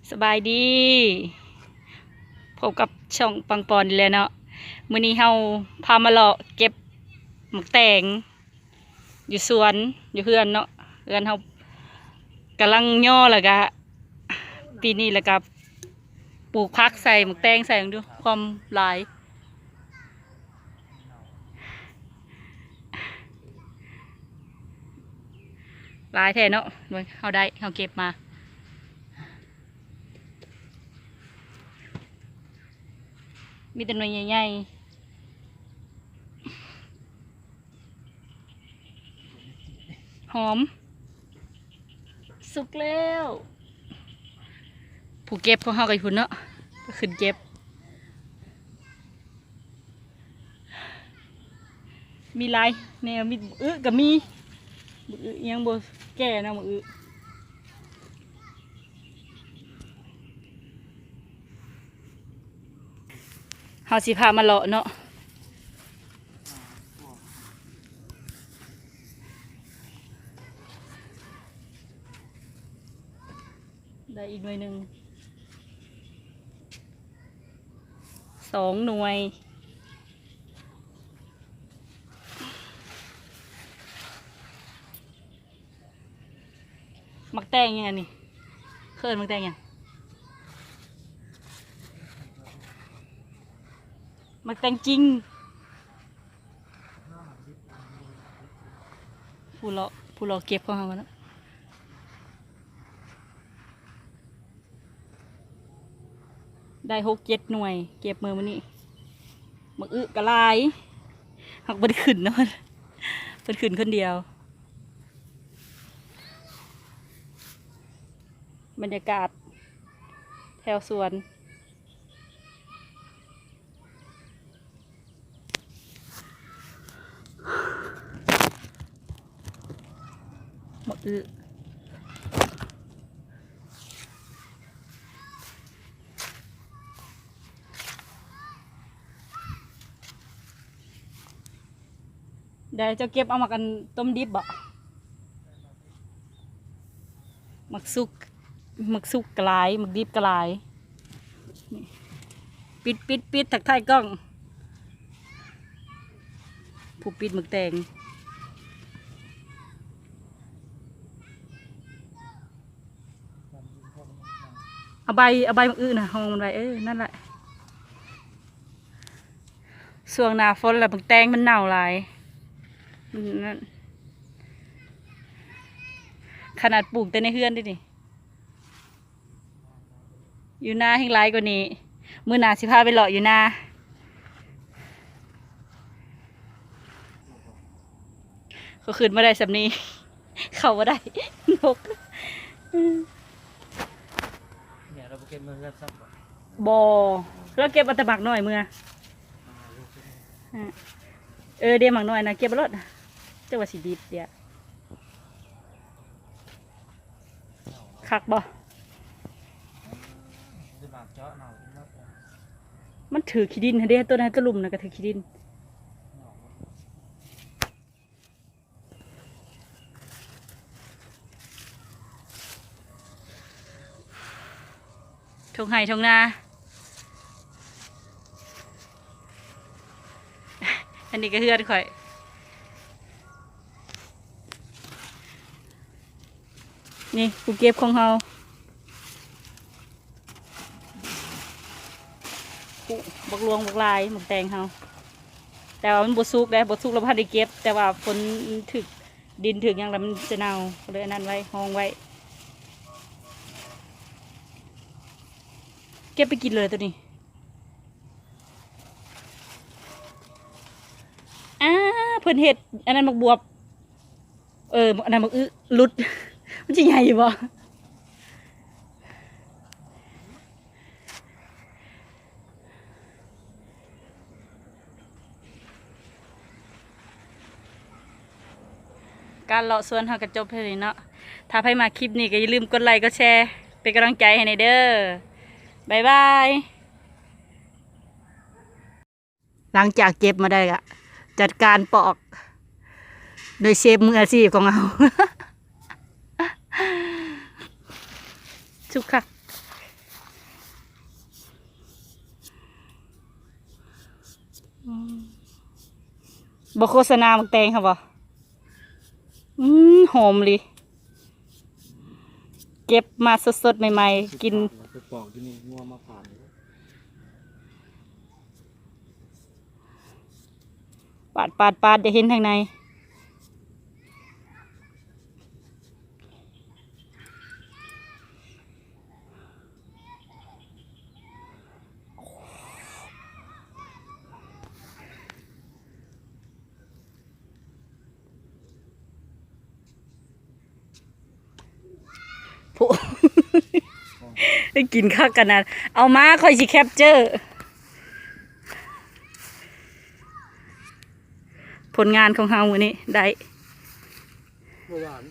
ສະບາຍດີ ພົບກັບຊ່ອງປັງປອນອີກແລ້ວເນາະ. ມື້ນີ້ເຮົາພາມາເລາະເກັບໝາກແຕງຢູ່ສວນ ຢູ່ເຮືອນເນາະ. ເຮືອນເຮົາກຳລັງຍໍ ແລ້ວກະປີນີ້ ແລ້ວກະປູກຜັກໃສ່ ໝາກແຕງໃສ່ ເບິ່ງດູຄວາມຫຼາຍ. ຫຼາຍແທ້ເນາະ ເຮົາໄດ້ ເຮົາເກັບມາ ມີແຕ່ໜ່ວຍໃຫຍ່ໆ. ຫອມ ສຸກແລ້ວ. ຜູ້ເກັບຂອງເຮົາກໍຢູ່ພຸ້ນເນາະ ຂຶ້ນເກັບ. ມີຫຼາຍແນວ ມີບັກອຶກໍມີ ບັກອຶຍັງບໍ່ແກ່ເນາະ ບັກອຶ. ເຮົາຊິພາມາເລາະເນາະ. ໄດ້ອີກໜ່ວຍໜຶ່ງ ສອງໜ່ວຍ. ໝາກແຕງຫຍັງອັນນີ້? ເອີ້ນໝາກແຕງຫຍັງ? ໝາກແຕງຈິງ. ຜູ້ເລາະ ຜູ້ເລາະເກັບຂອງເຮົາເນາະ. ໄດ້ຫົກເຈັດໜ່ວຍ ເກັບມື້ມື້ນີ້. ໝາກອຶກໍຫຼາຍ ຫາກບໍ່ໄດ້ຂຶ້ນນຳ ເພິ່ນຂຶ້ນຄົນດຽວ. ບັນຍາກາດແຖວສວນ. ໝາກອຶ ໄດ້ ເຈົ້າເກັບເອົາໝາກອັນຕົ້ມດິບບໍ? ໝາກສຸກ ໝາກສຸກກໍຫຼາຍ ໝາກດິບກໍຫຼາຍ. ປິດ ປິດ ປິດ ທັກທາຍກ້ອງ. ຜູ້ປິດໝາກແຕງ ເອົາໃບ ເອົາໃບໝາກອຶນະ ຮອງມັນໄວ້. ເອີ ນັ້ນແຫຼະ. ຊ່ວງໜ້າຝົນລະ ໝາກແຕງມັນເນົ່າຫຼາຍ ມັນນັ້ນ. ຂະໜາດປູກແຕ່ໃນເຮືອນເດ້ນີ້ ຢູ່ນາແຮ່ງຫຼາຍກວ່ານີ້. ມື້ໜ້າຊິພາໄປເລາະຢູ່ນາ. ເຂົາຂຶ້ນມາໄດ້ສ່ຳນີ້ ເຂົ້າບໍ່ໄດ້ ນົກ. ແມ່ລາວບໍ່ເກັບເມືອເຮືອນຊ້ຳບໍ? ບໍ່ ລາວເກັບເອົາແຕ່ໝາກນ້ອຍເມືອ. ເອີ ເດ ໝາກນ້ອຍນະ ເກັບເອົາໂລດ ຈັກວ່າຊິດິບເດ. ຄັກບໍ່? ມັນຖືກຂີ້ດິນຫັ້ນເດ້ ຕົ້ນຫັ້ນ ຕົ້ນລຸ່ມນະກໍຖືກຂີ້ດິນ. ທົ່ງໄຮ່ທົ່ງນາ. ອັນນີ້ກໍເຮືອນຂ້ອຍ. ນີ້ຜູ້ເກັບຂອງເຮົາ ຜູ້ບັກຫຼວງບັກຫຼາຍ ໝາກແຕງເຮົາ. ແຕ່ວ່າມັນບໍ່ສຸກເດ້ ບໍ່ສຸກແລ້ວບໍ່ທັນໄດ້ເກັບ ແຕ່ວ່າຝົນຖືກດິນຖືກຫຍັງແລ້ວມັນຈະເນົ່າ ກໍເລີຍອັນນັ້ນໄວ້ ຮອງໄວ້. ເກັບໄປກິນເລີຍໂຕນີ້. ອ້າ ເພິ່ນເຮັດອັນນັ້ນໝາກບວບ. ເອີ ອັນນັ້ນໝາກອຶຫຼຸດ ມັນຊິໃຫຍ່ຢູ່ບໍ່? ການເລາະສວນເຮົາກໍຈົບແຄ່ນີ້ເນາະ. ຖ້າໃຜມັກຄລິບນີ້ກໍຢ່າລືມກົດໄລກົດແຊ ເປັນກຳລັງໃຈໃຫ້ແດ່ເດີ. ບາຍບາຍ. ຫຼັງຈາກເກັບມາໄດ້ກະຈັດການປອກ ໂດຍເຊຟມືອາຊີບຂອງເຮົາ. ສຸກຄັກ. ບໍ່ໂຄສະນາໝາກແຕງເຮົາບໍ່? ອືມ ຫອມອີ່ຫຼີ ເກັບມາສົດໆໃໝ່ໆ ກິນ. ໄປປອກຢູ່ນີ້ ງົວມາຜ່ານ. ປາດໆໆ ຢາກເຫັນທາງໃນ. ໂພ ໄດ້ກິນຄັກຂະໜາດ. ເອົາມາ ຂ້ອຍຊິແຄັບເຈີ ຜົນງານຂອງເຮົາມື້ນີ້ໄດ້. ບໍ່ຫວານ.